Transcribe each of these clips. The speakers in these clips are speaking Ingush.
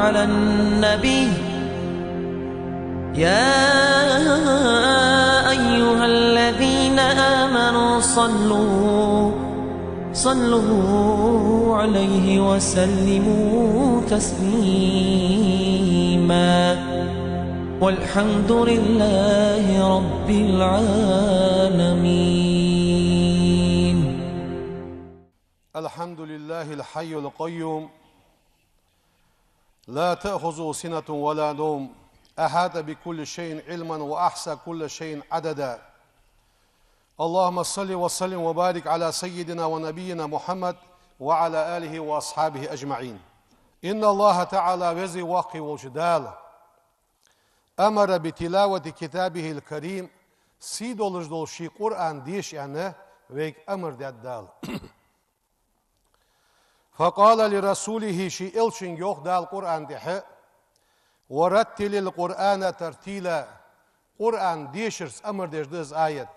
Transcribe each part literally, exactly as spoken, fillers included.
على النبي. يا أيها الذين آمنوا صلوا، صلوا عليه وسلموا تسليما. والحمد لله رب العالمين. الحمد لله الحي القيوم، لا تأخذه سنة ولا نوم، أحاط بكل شيء علما وأحصى كل شيء عددا. اللهم صل وسلم وبارك على سيدنا ونبينا محمد وعلى آله وأصحابه أجمعين. إن الله تعالى, Веза-Воккха волча Дала, أمر بتلاوة كتابه الكريم, сий долаш дола ший Къуръан деша аьнна, вайга амар даьд Дала. فقال لرسوله, ший элчанга йоах Дала Къуръан тӀа: ورتل القرآن ترتيلا. Къуръан дешарца амар деш да из аят.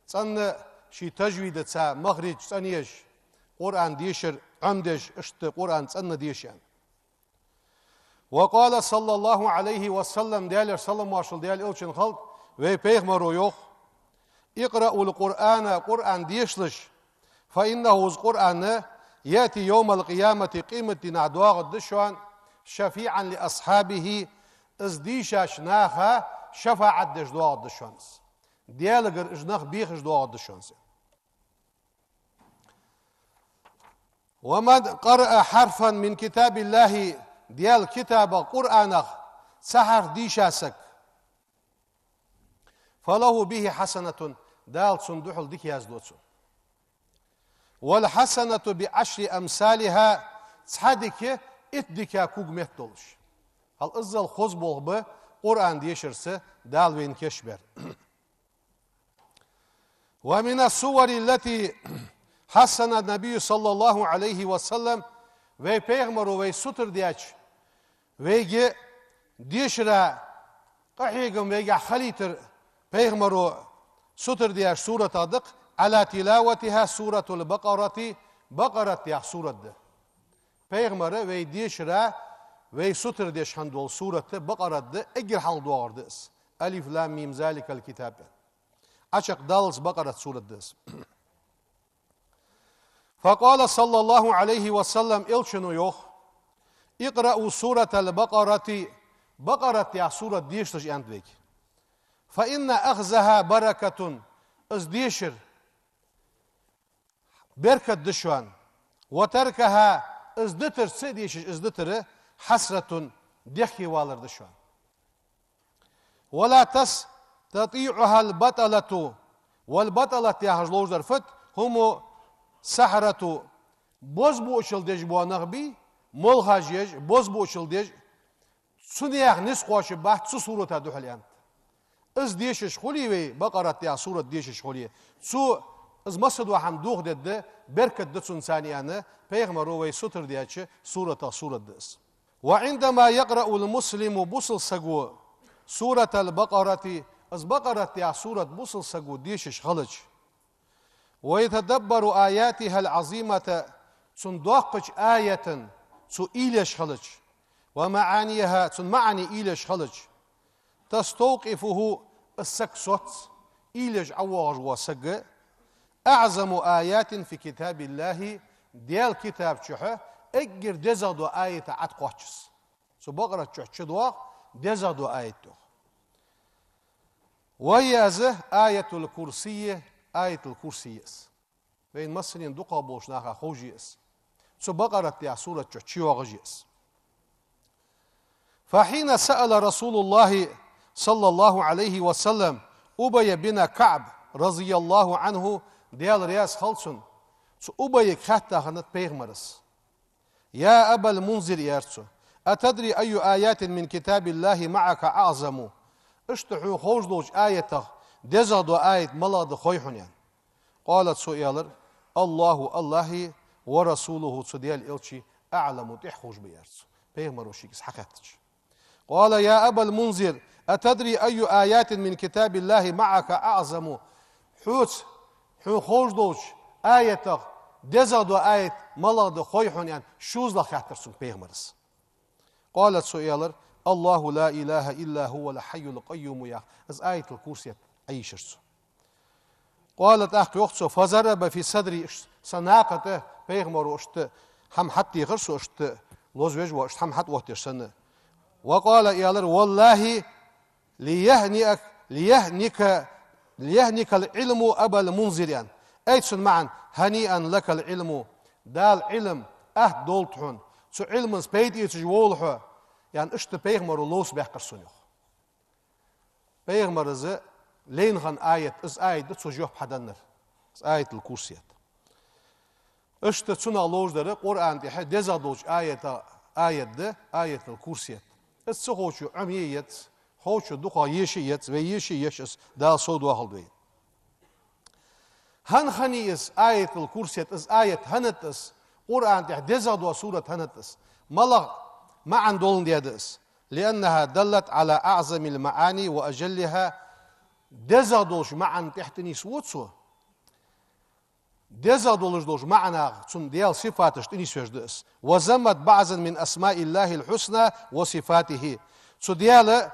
ЦӀена ший тажвидаца, махраж цӀена еш, Къуръан дешар Ӏомадеш, иштта Къуръан цӀена деша аьнна. وقال صلى الله عليه وسلم, Даьлера салам-моаршал Даьла элчанна хилда, вай пайхамаро йоах: اقرؤوا القرآن, Къуръан дешалаш, فإنه, из Къуръан, يأتي يوم القيامة, къематдийнахьа доагӀаргда шоана, شفيعا لأصحابه, из дийшача наха шафаӀат деш доагӀаргда шоана из. Даьлагара уж нах бехаш доагӀаргда шоана из. ومن قرأ حرفا من كتاب الله, Даьла китабах, Къуръанах, цхьа хьарф дийша саг, فله به حسنة, Дала цунна духьал дика яздолаш да. والحسنة بعشر أمثالها, цхьа дика итт дика ког метта долаш. ХӀаьта иззал хоза болх ба Къуръан дешарца Дала вайна кийчбар. ومن السور التي حثنا النبي صلى الله عليه وسلم, вай пайхамаро вай сутара деча, вайга дешара къахьегам вайгахь хилийтар пайхамаро сутара деча суратех да-кх, على تلاوتها سورة البقرة, Бакъарат яха сурат да. Пайхамара вай дешара, вай сутара деш хинна дола сурат Бакъарат да, эггара хьалха доагӀар да из. ألف لام ميم ذلك الكتاب. Ӏочакхдаллалца Бакъарат сурат да из. فقال صلى الله عليه وسلم, элчано йоах: اقرؤوا سورة البقرة, Бакъарат яха сурат дешалаш аьннад вайга. فإن أخذها بركة, из дешар беркат да шоана. وتركها, из дитар, ца дешаш из дитар, حسرة, дехкевалар да шоана. ولا تستطيعها البطلة, والبطلة яхаш ловш дар фуд, هم السحرة, бозбуунчал деш бола нах бий, молхаш еш, бозбуунчал деш, цу наьха низ кхоачаш бац цу сурата духьал аьннад. Из дешаш хуле вай, Бакъарат яха сурат дешаш хуле, цо из массадола хӀама дохадергда, беркат да цунца аьнна, пайхамаро вай сутара деча суратех сурат да из. وعندما يقرأ المسلم, бусалба саго, سورة البقرة, из Бакъарат яха сурат бусалба саго дешаш хилча, ويتدبر آياتها العظيمة, цун доккхача аятан цо уйла еш хилча, ومعانيها, цун маӀан уйла еш хилча, تستوقفه, из саг соц, уйла еш ӀовоагӀаш вола саг, أعظم آية في كتاب الله, Даьла китаб чу эггара дезагӀдола аят Ӏокхоач из. Цу Бакъарат чу чудоагӀа дезагӀдола аят, йоах. وهي, из, آية الكرسي, Аятул-Курси я из. Вайна массанена дукхагӀболча наха ховш я из. Цу Бакъарат яха сурат чу чуйоагӀаш я из. فحين سأل رسول الله صلى الله عليه وسلم أبي بن كعب رضي الله عنه, Даьла раьза хилва цунна, цу Убайга хаьттад хиннад пайхамара из. يا أبا المنذر, аьлар цо, أتدري أي آية من كتاب الله معك أعظم؟ Иштта хьона ховш долча аятех дезагӀдола аят малагӀа да хой хьона, аьнна. قال, цо аьлар: الله, АллахӀи, ورسوله, цу Даьла элчеи, أعلم, тӀех ховш ба, аьлар цо, пайхамаро шийга из хьахаьттача. قال: يا أبا المنذر، أتدري أي آية من كتاب الله معك أعظم؟ Хьоца, хьона ховш долча аятех дезагӀдола аят малагӀа да хой хьона, аьнна, шозлагӀа хаьттар цунга пайхамара из. قال, цо аьлар: الله لا إله إلا هو الحي القيوم, яха. Из Аятул-Курсет Ӏайшар цо. قال, тӀаккха йоах цо: فضرب في صدري, са накха тӀа, пайхамаро иштта хӀама хьатӀадехар со, иштта лозавеш ва, иштта хӀама хьатӀаоттадеш санна. وقال, аьлар: والله ليهنئك، ليهنك، ليهنك العلم أبا المنذر, яхаш. Ай, цун маӀан: هنيئا لك العلم, Дала Ӏилма атта долда хьона, цу Ӏилманца пайда эцаш вовла хьо, яхаш, иштта пайхамаро ловца баьккхар сона, йоах. Пайхамара из лайна хинна аят, из аят да цо жоп хьаденнар, из Аятул-Курсет. Иштта цунах ловш дар Къуръана тӀа дезагӀа долча аятех аят да Аятул-Курсет. Из ца ховчо Ӏомае яц, ховчо дукхагӀа еша яц, вай еша еш, из Дала совдоахалда вай. ХӀана хиннай из Аятул-Курсет, из аят хӀана да из, Къуръана тӀа дезагӀа дола сурат хӀана да из, малагӀа маӀан долаш да из? لأنها دلت على أعظم المعاني وأجلها. ДезагӀа долча маӀан тӀа тӀанийсву цо. ДезагӀа долаш долча маӀанах, цун Даьла сифаташ тӀанийсвеш да из. وذمت بعضا من أسماء الله الحسنى وصفاته. Цу Даьла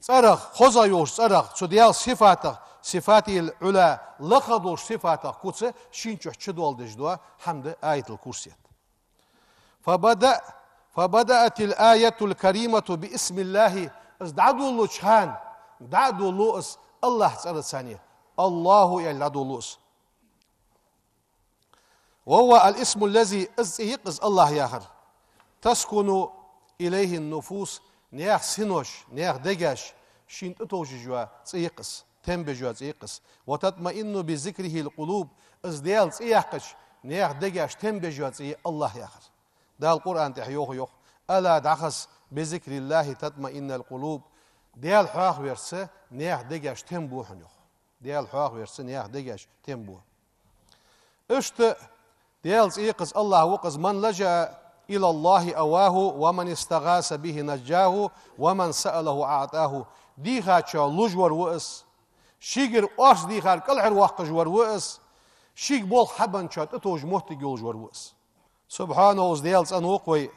цӀерах, хоза йолча цӀерах, цу Даьла сифатах, صفاته العلى, лакха долча сифатах куц шийна чу чудоаладеш дола хӀама да Аятул-Курсет. فبدأ، فبدأت الآية الكريمة باسم الله. Из дӀадолалуча хана, дӀадолалу из АллахӀа цӀерацара. الله аьнна дӀадолалу из. وهو الاسم الذي, из цӀи я-кх из АллахӀ яхар. تسكن إليه النفوس, наьха синош, наьха дегаш шийна тӀатовжаш йола цӀи я-кх из, тем беш йола цӀи я-кх из. وتطمئن بذكره القلوب, из Даьла цӀи яьккхача, наьха дегаш тем беш йола цӀи я АллахӀ яхар. Дала Къуръана тӀа йоах, йоах: ألا, дӀахаза, بذكر الله تطمئن القلوب. Даьла хьоахаварца наьха дегаш тем бу хьона, йоах. Даьла хьоахаварца наьха дегаш тем бу. Иштта Даьла цӀи я-кх из, АллахӀ ва-кх из: من لجأ إلى الله آواه، ومن استغاث به نجاه، ومن سأله أعطاه. Дийхачоа лувш вар ва из, шийгара орц дийхар кӀалхарвоаккхаш вар ва из, шийга болх хьабенначоа тӀатовжа моттиг йолаш вар ва из. سبحانه, из Даьла цӀенвоаккх вай.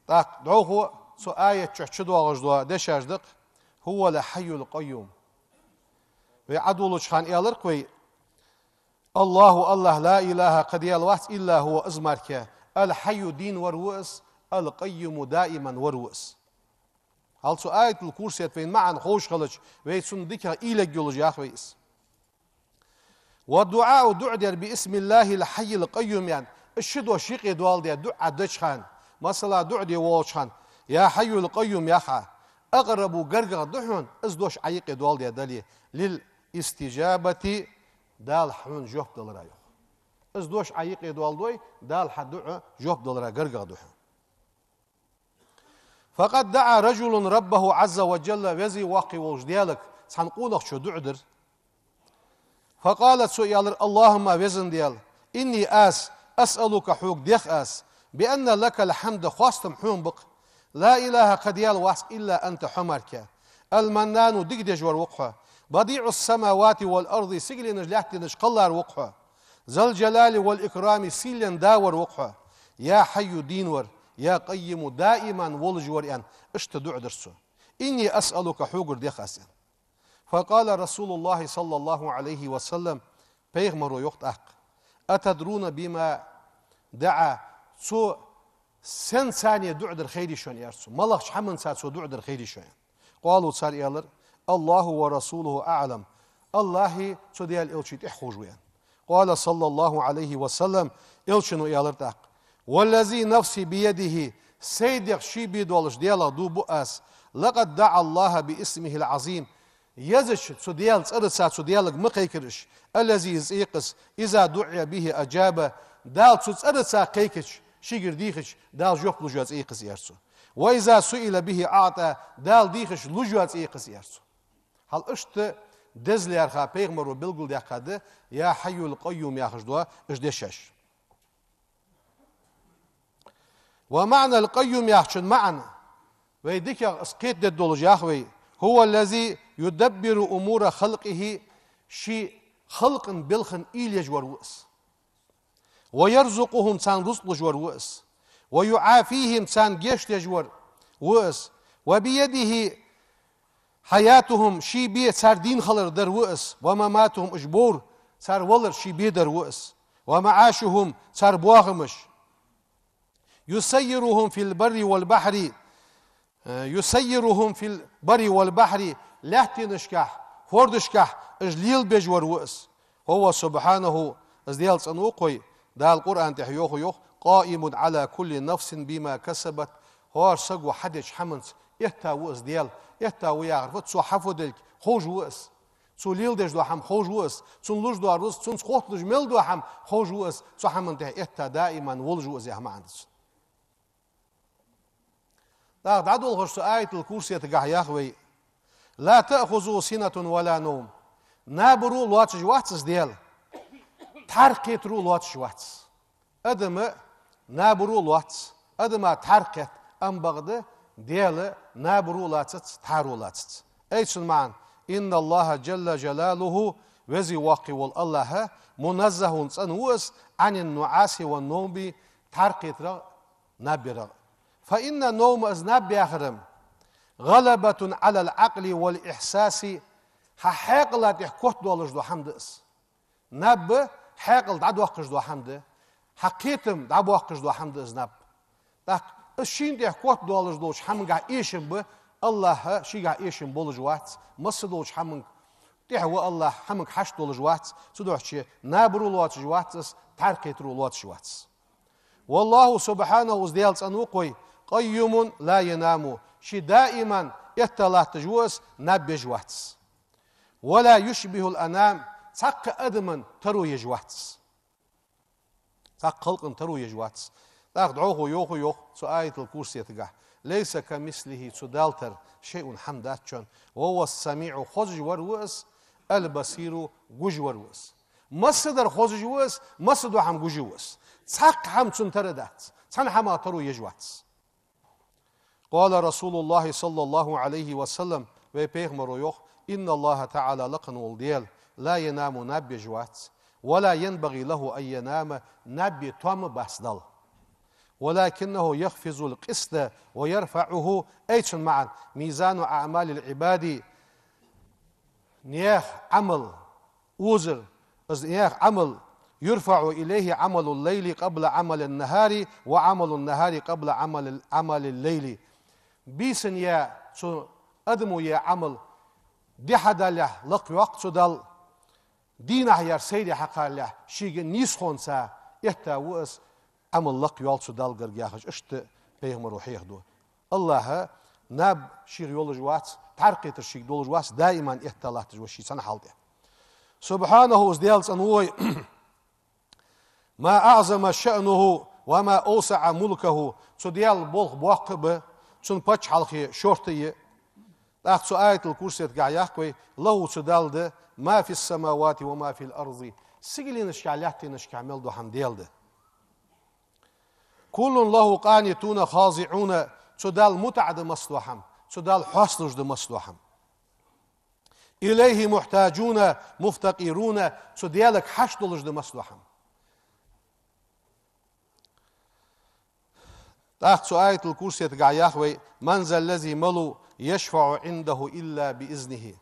ТӀаккха дӀахо цу аята чу чудоагӀаш дола дешаш да-кх: هو الحي القيوم. Вай Ӏодоладеча хана аьлар-кх вай: الله, АллахӀ, لا إله, кхы Даьла вац, إلا هو, из мара, الحي, дийна вар ва из, القيوم, даиман вар ва из. Хьал цу Аятул-Курсета вайна маӀан ховш хилча, вай цунна дикагӀа уйла ергйолаш я-кх вай из. والدعاء, дуӀа дар, باسم الله الحي القيوم, яхаш, из ши дош юкъе доаладаь дуӀа деча хана, масала, дуӀа де воалача хана: يا حي القيوم яхе, أقرب, гаргагӀа да хьона, из дош Ӏа юкъе доаладаь дале, للاستجابة, Дала хьона жоп далара, йоах. Из дош Ӏа юкъе доаладой, Дала хьа дуӀа жоп далара гаргагӀа да хьона. فقد دعا رجل ربه عز وجل, Веза-Воккха волча Даьлага цхьан къонахчо дуӀа дир. فقال, цо аьлар: اللهم, Веза Даьла, إني, аз, أسألك, хьога дех аз, بأن لك الحمد, хоастам хьона ба-кх, لا إله, кхы Даьла вац, إلا أنت, хьо мара, المنان, дика деш вар ва-кх хьо, بديع السماوات والأرض, сигаленаш, лаьттанаш кхеллар ва-кх хьо, ذا الجلال والإكرام, сийлен да вар ва-кх хьо, يا حي, дийна вар, يا قيوم, даиман волаш вар, аьнна, иштта дуӀа дир цо. إني أسألك, хьогара дех аз, аьнна. فقال رسول الله صلى الله عليه وسلم, пайхамаро йоах тӀаккха: أتدرون بما دعا, цо сенца дуӀа дир хайрий шоана, аьлар цо, малагӀча хӀаманца цо дуӀа дир хайрий шоана? قالوا, цар аьлар: الله ورسوله أعلم, АллахӀи цу Даьла Элчеи тӀех ховш ва, аьнна. قال صلى الله عليه وسلم, Элчано аьлар тӀаккха: والذي نفسي بيده, сай дегӀ ший бе долча Даьлах дув бу аз, لقد دعا الله باسمه العظيم, езача цу Даьла цӀерца цу Даьлага ма кхайкар уж, الذي, из цӀи я-кх из, إذا دعي به أجاب, Дала цу цӀерца кхайкача, шийгара дийхача, Дала жоп луш йола цӀи я-кх из, аьлар цо. وإذا سئل به أعطى, Дала дийхача луш йола цӀи я-кх из, аьлар цо. Хьал иштта деза лаьрхӀа пайхамаро белгалдаьккха да يا حي القيوم яхаш дола уж дешаш. ومعنى القيوم яхачун маӀан вай дикагӀа из кхетадергдолаш я-кх вай: هو الذي يدبر أمور خلقه, ший халкъа балхана уйла еш вар ва из. ويرزقهم, царна рузкъа луш вар ва из. ويعافيهم, царна гешт деш вар. ва из. وبيده حياتهم, ший бе цар дийна хилар дар ва из. ومماتهم, уж бовр, цар валар ший бе дар ва из. ومعاشهم, цар боахамаш. يسيرهم في البر والبحر, э, يسيرهم في البر والبحر, лаьттанашкахь, хӀордашкахь уж лелабеш вар ва из. وهو سبحانه, из Даьла цӀена ва-кх вай, Дала Къуръан тӀа йоах, йоах: قائم على كل نفس بما كسبت, хӀара саго хьадеча хӀаманца этта ва из Даьла. Этта ва яхар фуд? Цо хьафу делга ховш ва из. Цо леладеш дола хӀама ховш ва из. Цунна луш дола рузкъа, цунца хотталуш мел дола хӀама ховш ва из. Цу хӀаман тӀа этта даиман волаш ва из яха маӀан да цун. ТӀаккха дӀадолхаш цу Аятул-Курсе тӀа йоах вай: لا تأخذه سنة ولا نوم. Набаро лоацаш вац из Даьла, тӀехьаркхетаро лоацаш вац. Адама набаро лоац, адама тӀехьаркхет, амма бакъда Даьла набаро лацац, тӀехьаро лацац. Ай цун маӀан: إن الله جل جلاله, веза-воккха вола АллахӀ, منزه, цӀена ва из, عن النعاس والنوم, тӀехьаркхетарах, наб ярах. فإن النوم, из наб яхар, غلبة على العقل والإحساس, хьа хьаькъала тӀа котдоалаш дола хӀама да из. Наб хьаькъал дӀадоаккхаш дола хӀама да, хьа кхетам дӀабоаккхаш дола хӀама да из наб. ТӀаккха из шийна тӀа котдоалаш долча хӀамангахь эшам ба, АллахӀ шийгахь эшам болаш вац, масса долча хӀаманга тӀехьа ва АллахӀ, хӀаманга хьашт долаш вац, цудухьа набаро лоацаш вац из, тӀехьаркхетаро лоацаш вац. والله سبحانه, из Даьла цӀена ва-кх вай, قيوم لا ينام, ше даиман этта латташ ва из, наб еш вац. ولا يشبه الأنام, цхьаккха адаман таро еш вац. Цхьаккха халкъан таро еш вац. ТӀаккха дӀахо йоах, йоах цу Аятул-Курсе тӀа: ليس كمثله, цу Далла тара, شيء, хӀама дац шоана, وهو السميع, хозаш вар ва из, البصير, гуш вар ва из. Массадар хозаш ва из, масса дола хӀама гуш ва из. Цхьаккха хӀама цун тара дац, цхьан хӀаман таро еш вац. قال رسول الله صلى الله عليه وسلم, вай пайхамаро йоах: إن الله تعالى, лакха вола Даьла, لا ينام, наб еш вац, ولا ينبغي له أن ينام, наб е тоам а бац Далла. ولكنه يخفض القسط ويرفعه, ай цун маӀан: ميزان أعمال العباد, наьха Ӏамал озар, из наьха Ӏамал, يرفع إليه عمل الليل قبل عمل النهار وعمل النهار قبل عمل, عمل الليل. Бийсан яь, цу адамо яь Ӏамал ди хьадалалехь лакхйоаккх цу Далла, дийнахьа яьр сайре хьакхалалехь шийга нийсхонца этта ва из, Ӏамал лакхйоал цу Далла гарга, яхаш, иштта пайхамаро хьехаду. АллахӀ наб шийх йолаш вац, тӀехьаркхетар шийга долаш вац, даиман этта латташ ва ше цхьан хьал тӀа. سبحانه, из Даьла цӀена ва вай. ما أعظم شأنه وما أوسع ملكه, цу Даьла болх боккха ба, цун паччахьалкхе шортта я. ТӀаккха цу Аятул-Курсе тӀа йоах вай: له, цу Далла да, ما في السماوات وما في الأرض, сигаленашкахь, лаьттанашкахь мел дола хӀама Даьла да. كل له قانتون خاضعون, цу Далла мутӀахьа да масса дола хӀама, цу Далла хьоасталуш да масса дола хӀама. إليه محتاجون مفتقرون, цу Даьлага хьашт долаш да масса дола хӀама. ТӀаккха цу Аятул-Курсе тӀа йоах вай: من ذا الذي, малув, يشفع عنده إلا بإذنه.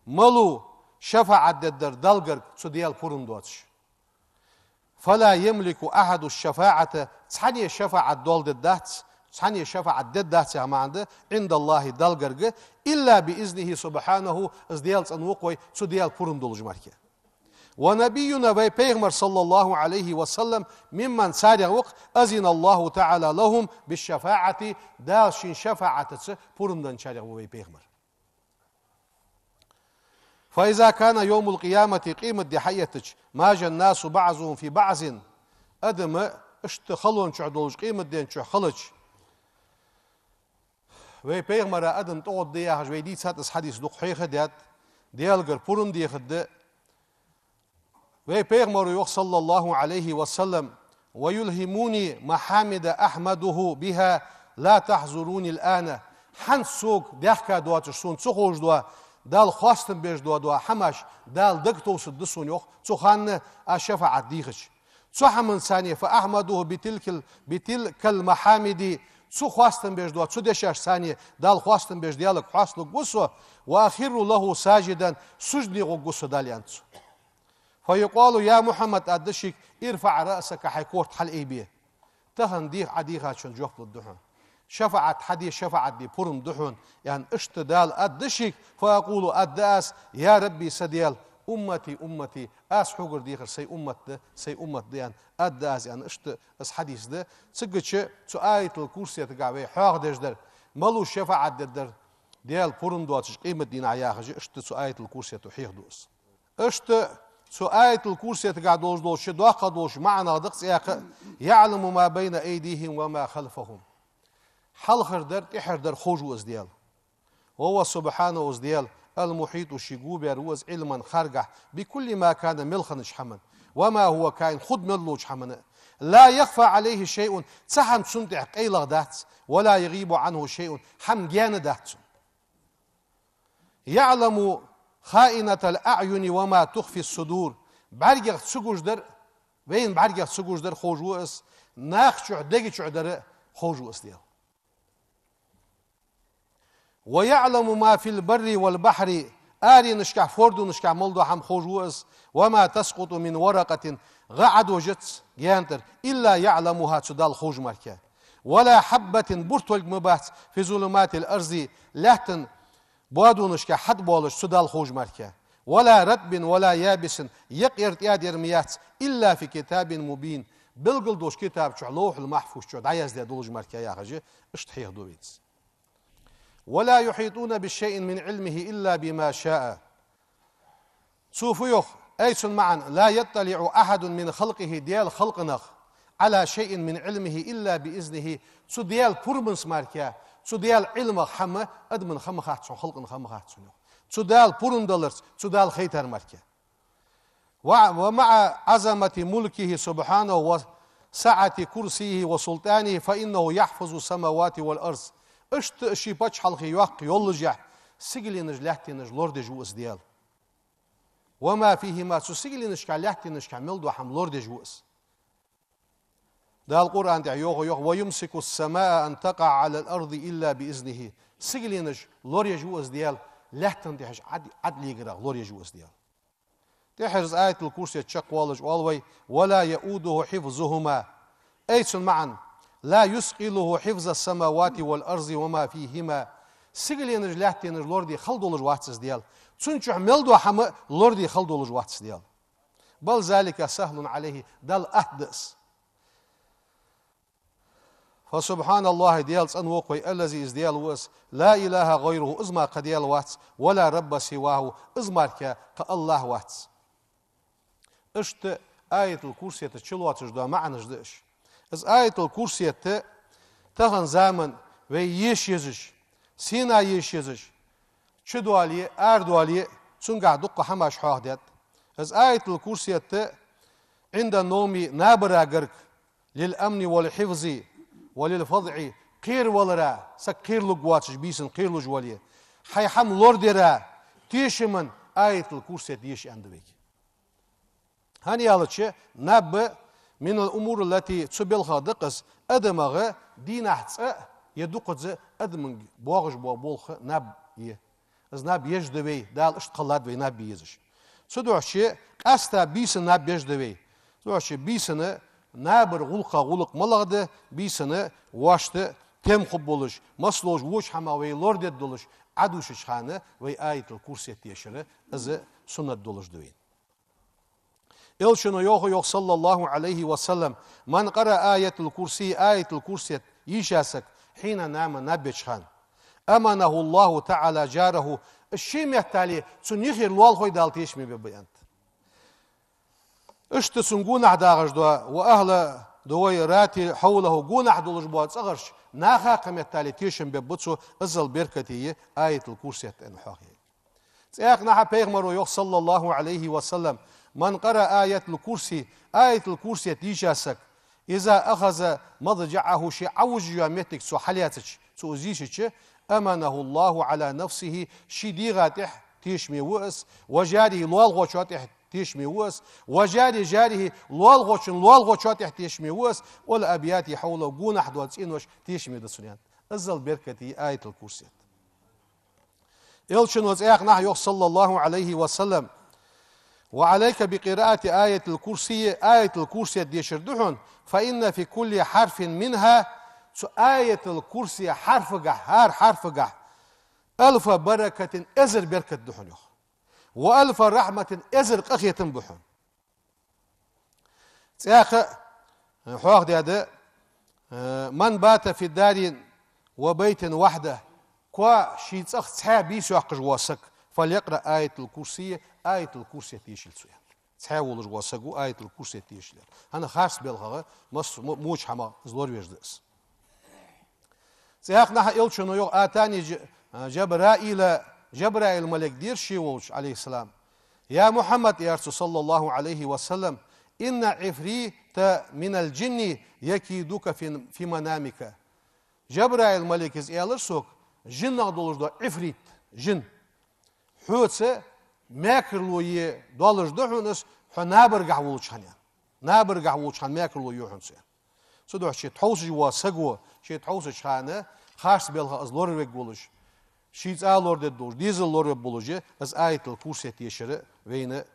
Малув шафаӀат дергдар Далла гарга цу Даьла пурам доацаш? فلا يملك أحد الشفاعة, цхьанне шафаӀат дола дергдац, цхьанне шафаӀат дергдац яха маӀан да, عند الله, Далла гарга, إلا بإذنه سبحانه, из Даьла цӀена ва-кх вай, цу Даьла пурам долаш мара. ونبينا, вай пайхамар, صلى الله عليه وسلم, ممن, царех ва-кх, أذن الله تعالى لهم بالشفاعة, Дала шийна шафаӀатаца пурам денначарех ва вай пайхамар. فإذا كان يوم القيامة, къематди хьаэттача, ماج الناس بعضهم في بعض, адам иштта халон чу долаш, къематден чу хилча, вай пайхамара адам тӀагӀоргда яхаш, вай дийцад из хьадис, дукха хьехадаьд, Даьлагара пурам дехаргда. Вай пайхамаро йоах, صلى الله عليه وسلم: ويلهموني محامد أحمده بها لا تحضرني الآن. ХӀанз сога даьхка доацаш, сона ца ховш дола, Далла хоастам беш дола, дола хӀамаш Дала дагатовсаргда сона, йоах, цу хана аз шафаӀат дийхача. Цу хӀаманца, فأحمده بتلك ال-, بتلك المحامد, Цо хоастам беш дола, цу дешаш санна Дала хоастам беш Даьлага хьоасталургва со, «وأخر له ساجدا», суждане гӀоргва со Далла, аьннад цо. «فيقال يا محمد», аргда шийга, «ارفع رأسك», хьай корта хьалъайбе. Тахан дийха Ӏа дийхачун жоп лургда хьона. ШафаӀат хьаде, шафаӀат де пурам да хьона, аьнна, иштта Дала аргда шийга, «فأقول», аргда аз: «يا رب», са Даьла, «أمتي أمتي», аз хьогара дийхар сай уммат да, сай уммат да, аьнна, аргда аз, аьнна, иштта из хьадис да. Цигача цу Аятул-Курсетагахь вай хьоахадеш дар, малув шафаӀат дергдар Даьла пурам доацаш къематдийнахьа яхаш, иштта цу Аятул-Курсето хьехаду из. Иштта цу Аятул-Курсетагахь долаш долча доккхагӀа долча маӀанех да-кх цхьаькха: «يعلم ما بين أيديهم وما خلفهم». Хьалхардар, тӀехьардар ховш ва из Даьла. «وهو سبحانه», из Даьла, «المحيط», ше го баьр ва из, «علما», харгахь, «بكل ما كان», мел хиннача хӀаман, «وما هو كائن», хургдолча хӀаман. «لا يخفى عليه شيء», цхьа хӀама цунна тӀа къайлагӀа дац, «ولا يغيب عنه شيء», хӀама гаьна дац цунна. «يعلم خائنة الأعين وما تخفي الصدور». БӀаргех ца гуш дар, вайна бӀаргех ца гуш дар ховш ва из, наха чу, дега чу дар ховш ва из Даьла. «ويعلم ما في البر والبحر», аренашкахь, фордунашкахь мел дола хӀама ховш ва из, «وما تسقط من ورقة», гӀа Ӏадожац гаьна тӀара, «إلا يعلمها», цу Далла ховш мара. «ولا حبة», буртолг ма бац, «في ظلمات الأرض», лаьттан боадонашка хьатӀабоалаш, цу Далла ховш мара. «ولا رطب ولا يابس», екъа яр, тӀаьда яр ма яц, «إلا في كتاب مبين», белгала долча китаб чу, Лавхьул-Махьфуз чу дӀаяздаь долаш мара яхаш, иштта хьехаду вайна из. «ولا يحيطون بشيء من علمه إلا بما شاء». Цо фу йоах, ай цун маӀан: «لا يطلع أحد من خلقه», Даьла халкъех, «على شيء من علمه إلا بإذنه», цу Даьла пурамаца мара, цу Даьла Ӏилмах хӀама адамна ха ма хац цунна, халкъана ха ма хац цунна йоах. Цу Дала пурам даларца, цу Дала хайтар мара. «ومع عظمة ملكه سبحانه وسعة كرسيه وسلطانه فإنه يحفظ السماوات والأرض». Иштта ший паччахьалкхе йоккха йоллашехь, сигаленаш, лаьттанаш лорадеш ва из Даьла. «وما فيهما», цу сигаленашкахь, лаьттанашкахь мел дола хӀама лорадеш ва из. Дала Къуръан тӀа йоах, йоах: «ويمسك السماء أن تقع على الأرض إلا بإذنه». Сигаленаш лораеш ва из Даьла, лаьттан тӀехьашка Ӏад-, Ӏад легарах лораеш ва из Даьла. ТӀехьара из Аятул-Курсет чакхвоалаш оал вай: «ولا يؤوده حفظهما». Ай цун маӀан: «لا يثقله حفظ السماوات والأرض وما فيهما». Сигаленаш, лаьттанаш лораде хала долаш вац из Даьла. Цун чу мел дола хӀама лораде хала долаш вац из Даьла. «بل ذلك سهل عليه», Далла атта да из. «فسبحان الله», Даьла цӀена ва-кх вай, «الذي», из Даьла ва из, «لا إله غيره», из мара кхы Даьла вац, «ولا رب سواه», из мара кхы АллахӀ вац. Иштта Аятул-Курсета чулоацаш дола маӀанаш да уж. Из Аятул-Курсет тахан заман вай еша езаш, сенна еша езаш, чу доале, ара доале, цунгахь дуккха хӀамаш хьоахадаьд. Из Аятул-Курсет عند النوم, набара гарга, «للأمن والحفظ وللفزع», кхеравалара, саг кхералургвоацаш, бийсанна кхералуш вале, хьай хӀама лорадара, тешама Аятул-Курсет еша аьннад вайга. ХӀана аьлча, наб, «من الأمور التي», цу белхах да-кх из, адамага дийнахьа цкъа а е дукхаза а адамага боагӀаш бола болх наб я. Из наб еш да вай, Дала иштта кхеллад вай наб е езаш. Цудухьа къаьстта бийсанна наб еш да вай. Цудухьа бийсанна набара гӀулакхех гӀулакх малагӀа да, бийсанна воашта тем хургболаш, массадолча воча хӀамах вай лорадергдолаш, Ӏадувшача хана вай Аятул-Курсет ешар, из суннат долаш да вайна. Элчано йоах, йоах, صلى الله عليه وسلم: «من قرأ آية الكرسي», Аятул-Курсет йийша саг, «حين نام», наб еча хана, «أمنه الله تعالى جاره», ший меттел цун юхера лоалахой Дала тешаме бергба, аьннад. Иштта цун гонахьа дагӀаш дола, «وأهل دويرات حوله», гонахьа долаш бола цӀагӀараш, наха кхы меттел тешам бергба цо, иззал беркате я Аятул-Курсет аьнна хьоахаяьй. ЦӀаькха а Пайхамаро йоах, صلى الله عليه وسلم: «من قرأ آية الكرسي», Аятул-Курсет йийша саг, «إذا أخذ مضجعه», ше Ӏовужаш йола моттиг цо хьалаьцача, цо из йийшача, «أمنه الله على نفسه», ший дегӀа тӀа тешаме ва из, «وجاره», лоалахочоа тӀа тешаме ва из, وجار جاره, лоалахочун лоалахочоа тӀехьа тешаме ва из, والأبيات حوله, гонахьа дола цӀенош тешаме да цунна, аьнна. Иззал беркате я Аятул Курсет. Элчано цхьаькханахьа йоах, صلى الله عليه وسلم: وعليك بقراءة آية الكرسي, Аятул Курсет дешар да хьона, فإن في كل حرف منها, цу Аятул Курсе хьарфагахь, хӀара хьарфагахь, ألف بركة, эзар беркат да хьона, йоах. وألف رحمة, эзар къахетам ба хьона. ЦӀаькха а, э, хьоахадаьд, э, من بات في دار وبيت وحده, коа ший цӀагӀа цхьаь бийса йоаккхаш вола саг, فليقرأ آية الكرسي, Аятул Курсет дешийла цо, аьнна. Цхьаь волаш вола саг ва Аятул Курсет дешалехь. ХӀана, харц белхагӀа масса мо-, моча хӀамах из лоравеш да из. ЦӀаькханахьа Элчано йоах: أتاني ج-, جبرائيل, Жабраил малейк деар ше волча, عليه السلام. يا محمد, аьлар цо, صلى الله عليه وسلم, إن عفريتا من الجن يكيدك في, في منامك. Жабраил малейка из аьлар сога, жинах долаш дола Ӏифрит, жин, хьоца мекарло е долаш да хьона из, хьо набаргахь волча хана, аьнна. Набаргахь волча хана мекарло ю хьона цо, аьнна. Цудухьа ше тхьовсаш вола саг ва, ше тхьовсача хана харц белхагӀа из лоравергволаш, ший цӀа лорадергдолаш, дезал лоравергболаш, из Аятул Курсет дешар вайна,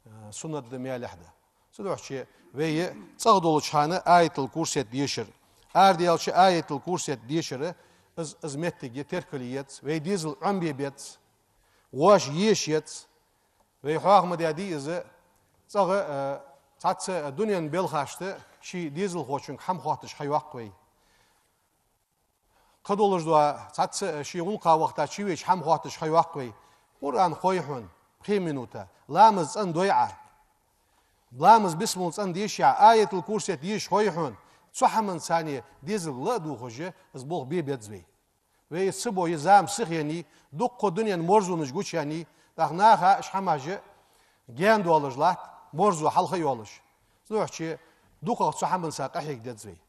э, суннат да, маьлехь да. Цудухьа вай цӀагӀа долча хана Аятул Курсет дешар, арадаьлча Аятул Курсет дешар, из, из моттиг я, теркал езац, вай дезал Ӏомабе безац, воаш еша езац. Вай хьоаха ма даьдий из, цӀагӀа, э, цхьацца дунен белхашта ший дезалхочунга хӀама хоатташ ха йоаккх вай. Кхыдолаш дола цхьацца ший гӀулакха вахийта чувеча хӀама хоатташ ха йоаккх вай. Къуръан хой хьона пхе минута, ламаз цӀена дой Ӏа. Ламаз бисмал цӀена дешай Ӏа, Аятул Курсет дешаш хой хьона. Цу хӀаманца цхьана дезалга ла а дувгӀаш, из болх бе беза вай. Вай из ца бой, зама сихъеннай, дуккха дунен марзонаш гучаяьннай, тӀаккха наха уж хӀамаш гаьна долаш латт, марзо хьалха а йолаш. Цудухьа дукхагӀа цу хӀаманца къахьега деза вай.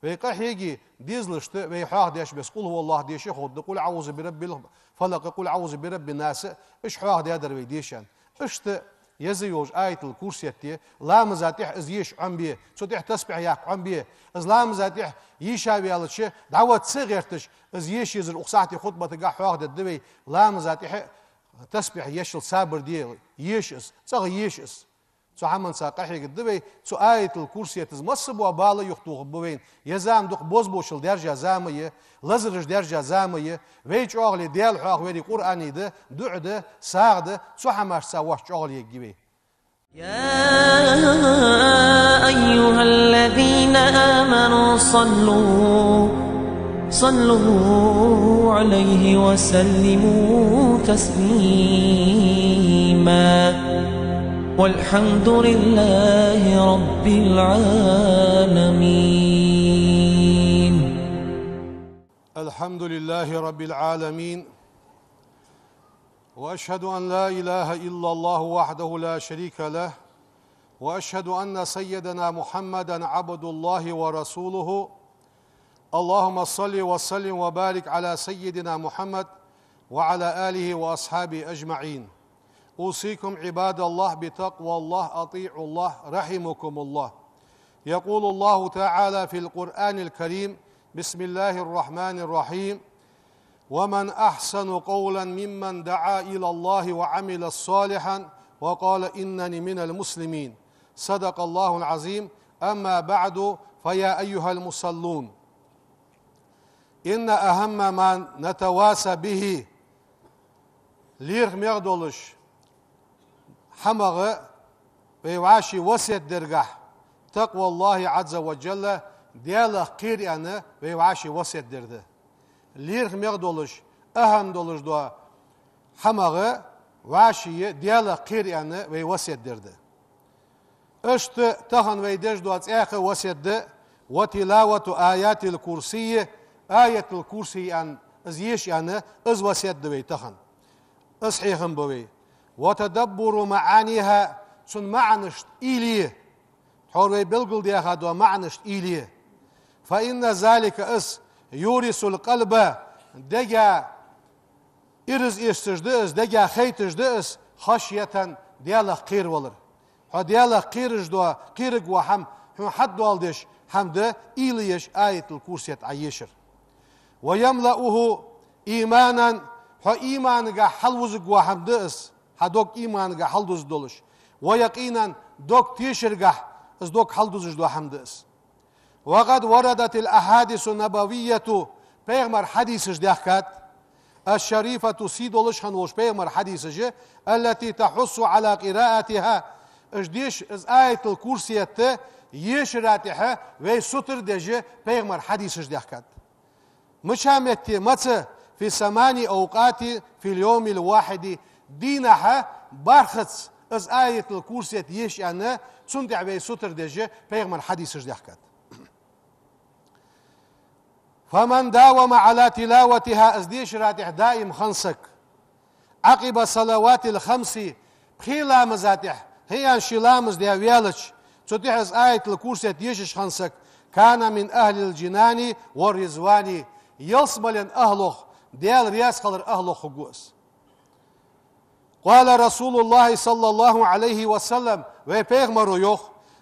Вай къахьеге дезалашта, вай хьоахадеш бесса قل هو الله деша ховргда, قل أعوذ برب الفلق, قل أعوذ برب الناس, уж хьоахадаьдар вай дешаш. Иштта еза йолаш Аятул Курсет де, ламаза тӀехьа из еша Ӏомабе, цу тӀехьа тасбихь яккха Ӏомабе, из ламаза тӀехьа еша ваьлча, дӀаваха ца гӀерташ, из еша езар укх сахьате хутбатагахь хьоахадергда вай, ламаза тӀехьа тасбихь ешал сабар де, еша из, цӀагӀа еша из. Цу хӀаманца къахьегаргда вай, цу Аятул Курсета из масса бола бала юхатохаргба вайна. Ер зама дукха бозбуунчал даьржа зама я, лазараш даьржа зама я, вай чӀоагӀале Даьла хьоахавар Къуръана да, дуӀа да, сагӀа да, цу хӀамашца вай чӀоагӀале ергья вай. يا أيها الذين آمنوا صلوا، صلوا عليه وسلموا تسليما. والحمد لله رب العالمين. الحمد لله رب العالمين. وأشهد أن لا إله إلا الله وحده لا شريك له، وأشهد أن سيدنا محمدا عبد الله ورسوله. اللهم صل وسلم وبارك على سيدنا محمد وعلى آله وأصحابه أجمعين. أوصيكم عباد الله بتقوى الله، أطيعوا الله، رحمكم الله. يقول الله تعالى في القرآن الكريم: بسم الله الرحمن الرحيم. ومن أحسن قولا ممن دعا إلى الله وعمل صالحا وقال إنني من المسلمين. صدق الله العظيم. أما بعد، فيا أيها المصلون، إن أهم ما نتواصى به, лерхӀаме долаш хӀамах вай вӀаший васкет дергахь, تقوى الله عز وجل, Даьлах кхера аьнна вай вӀаший васкет дер да. ЛерхӀаме долаш, ахӀам долаш дола хӀамах вӀаший Даьлах кхера аьнна вай васкет дер да. Иштта тахан вай деш дола цхьаькха васкет да: وتلاوة آية الكرسي, Аятул Курси аьнна, из еша аьнна, из васкет да вай тахан. Из хьехам ба вай. وتدبر معانيها, цун маӀанашта уйла е. Тхьовра вай белгалдаьха дола маӀанашта уйла е. فإن ذلك, из, يورث القلب, дега ираз эцаш да из, дега хайташ да из, خشية, Даьлах кхеравалар. Хьо Даьлах кхераш дола, кхераргвола хӀама хьона хьадоаладеш хӀама да, уйла еш Аятул-Курсет Ӏа ешар. ويملأه إيمانا, хьо иманагахь хьалвузаргвола хӀама да из, хьа дог иманагахь хьалдузаш долаш. ويقينا, дог тешаргахь из дог хьалдузаш дола хӀама да из. وقد وردت الأحاديث النبوية, пайхамара хьадисаш даьхкад, الشريفة, сий долаш хинна волаш пайхамара хьадисаш, التي تحث على قراءتها, уж деш, из Аятул-Курсет ешара тӀехьа вай сутара деш пайхамара хьадисаш даьхкад. Мича метте, маца, في ثمان أوقات في اليوم الواحد, дийнахьа бархӀазза из Аятул-Курсет еша аьнна, цунна тӀехьа вай сутара деш пайхамара хьадисаш даьхкад. فمن داوم على تلاوتها, из дешара тӀехьа даим хинна саг, عقب الصلوات الخمس, пхе ламаза тӀехьа, хӀаьта ши ламаз даь ваьлча, цу тӀехьа из Аятул-Курсет ешаш хинна саг, كان من أهل الجنان والرضوان, ялсмален ахӀлох, Даьла раьза хилара ахӀлох хургва из. قال رسول الله صلى الله عليه وسلم, вай пайхамара йоах: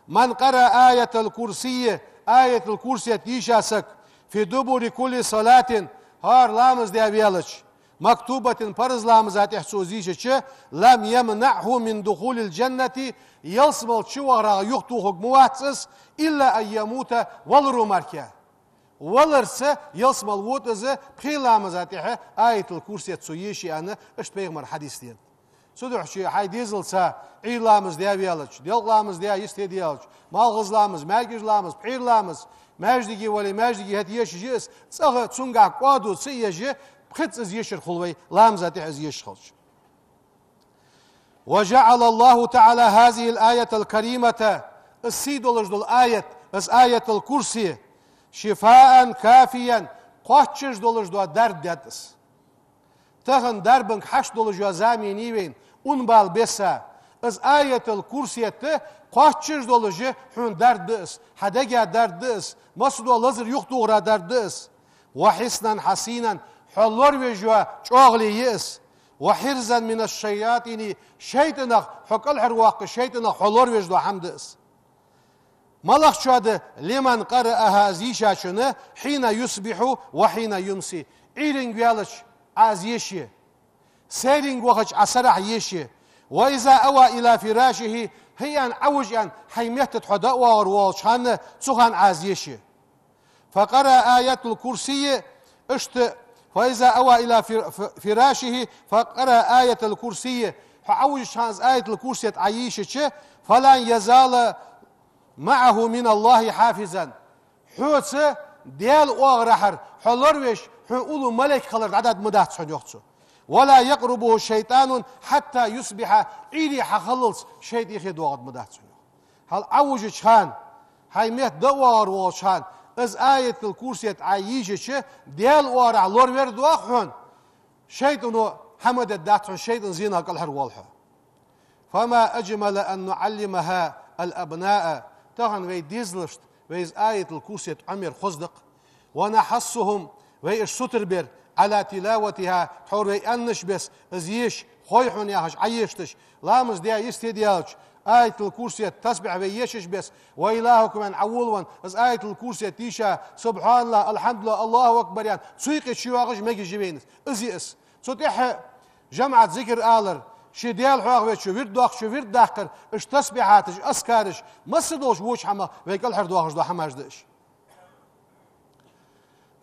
من قرأ آية الكرسي, Аятул-Курсет еша саг, في دبر كل صلاة, хӀара ламаз даь ваьлча, مكتوبة, парз ламаза тӀехьа цо из ешача, لم يمنعه من دخول الجنة, ялсмала чу вахарах юхатохарг ма вац из, إلا أن يموت, валаро мара. Валарца ялсмала вода из, пхе ламаза тӀехьа Аятул-Курсет цо еша аьнна, иштта пайхамара хьадис да. Цудухьа ший хьай дезалца Ӏуйра ламаз даь ваьлча, делкъа ламаз даь йисте даьлча, малхбуза ламаз, маьркӀажа ламаз, пхьера ламаз, маьждиге вале, маьждиге хӀаьта ешаш я из, цӀагӀа цунгахь кӀоадо ца еш, пхезза из ешар хул вай, ламаза тӀехьа из ешаш хилча. وجعل الله تعالى هذه الآية الكريمة, из сий долаш дола аят, из Аятул-Курси, شفاء كافيا, кхоачаш долаш дола дарба даьд из. Тахан дарбанга хьашт долаш йола зама я вайна, ун бала бесса. Из Аятул-Курсет кхоачаш долаш хьона дарба да из, хьа дега дарба да из, массадола лазар юхатохара дарба да из. وحصنا حصينا, хьо лоравеш йола чӀоагӀале я из. وحرزا من الشياطين, шайтӀанах хьо кӀалхарвоаккха, шайтӀанах хьо лоравеш дола хӀама да из. МалагӀчоа да? لمن قرأها, из ешачоа, حين يصبح وحين يمسي, Ӏуйранга ваьлча Ӏа из еше, сайранга вахача Ӏа сарахьа еше, وإذا أوى إلى فراشه, хӀаьта Ӏовижа аьнна хьай метта тӀа хьо дӀаоагӀаргволча хана, цу хана Ӏа из еше. فقرأ آية الكرسي, иштта, فإذا أوى إلى فر-، ف-، فراشه فقرأ آية الكرسي, хьо Ӏовижача хана из Аятул-Курсет Ӏа ешача, فلن يزال معه من الله حافظا, хьоца Даьла оагӀорахьара хьо лоравеш, хьона уллув малейк хилар дӀадаргда ма дац хьона, йоах цо. ولا يقربه شيطان حتى يصبح, Ӏуйре хьахиллалца шайтӀа юхе доагӀаргда ма дац хьона, йоах. Хьал Ӏовижача хана, хьай метта дӀаоагӀаргволча хана, из Аятул-Курсет Ӏа ешача, Даьла оагӀорахьа лоравер доагӀа хьона, шайтӀано хӀама дергдац хьона, шайтӀан зенах кӀалхарвоал хьо. فما أجمل أن نعلمها الأبناء, тахан вай дезалашта вай из Аятул-Курсет Ӏомаяр хоза да-кх. ونحثهم, вай уж сутара бер, على تلاوتها, тхьовра вай аьннача беса, из еш, хой хьона яхаш, Ӏоешийташ, ламаз даь йисте даьлча, Аятул-Курсет, тасбихь вай ешача беса, وإلهكم, аьнна Ӏоволавенна, из Аятул-Курсет дийша, سبحان الله, الحمد لله, الله أكبر, аьнна, цу юкъе чуйоагӀаш мегаш я вайна из. Из я из. Цу тӀехьа жамаӀат зикар алар, ший Даьла хьоахавечо, вирд доаккхачо вирд даккхар, уж тасбихьаташ, азкараш, массадолча воча хӀамах вай кӀалхардоахаш дола хӀамаш да уж.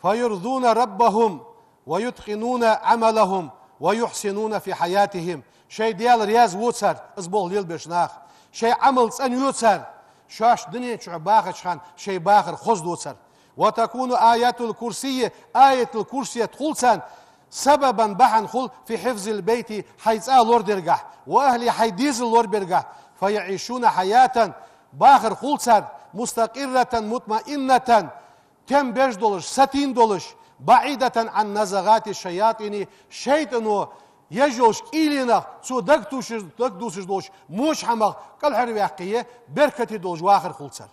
فيرضون ربهم ويتقنون عملهم ويحسنون في حياتهم. Шоай Даьла раьза во цар, из болх лелабеш нах. Шоай Ӏамал цӀенйо цар, шоаш дунен чу бахача хана шоай бахар хоза до цар. وتكون آية الكرسي, Аятул-Курсет хул царна, سببا, бахьан хул, في حفظ البيت, хьай цӀа лорадергахьа, وأهله, хьай дезал лорабергахьа, فيعيشون حياة, бахар хул цар, مستقرة مطمئنة, тем беш долаш, сатийна долаш, بعيدة عن نزغات الشياطين, шайтӀано еш йолча кӀийленах, цо дагадувсаш, дагадувсаш долча воча хӀамах кӀалхарваьккхе, беркате долаш вахар хул цар.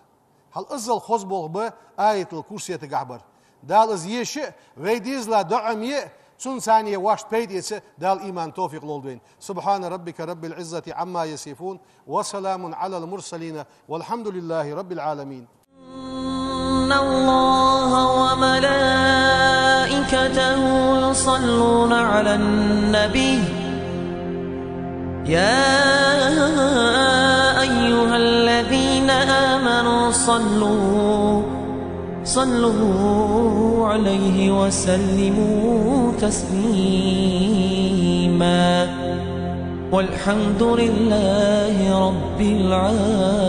Хьал иззал хоза болх ба Аятул-Курсетагахьа бар. Дала из еша а, вай дезала дӀаӀомае а, Цунца вайна вешта пайда эца Дала иман, товфикъ лолда вайна. سبحان ربك رب العزة عما يصفون، وسلام على المرسلين، والحمد لله رب العالمين. إن الله وملائكته يصلون على النبي، يا أيها الذين آمنوا صلوا، صلوا عليه وسلموا تسليما. والحمد لله رب العالمين.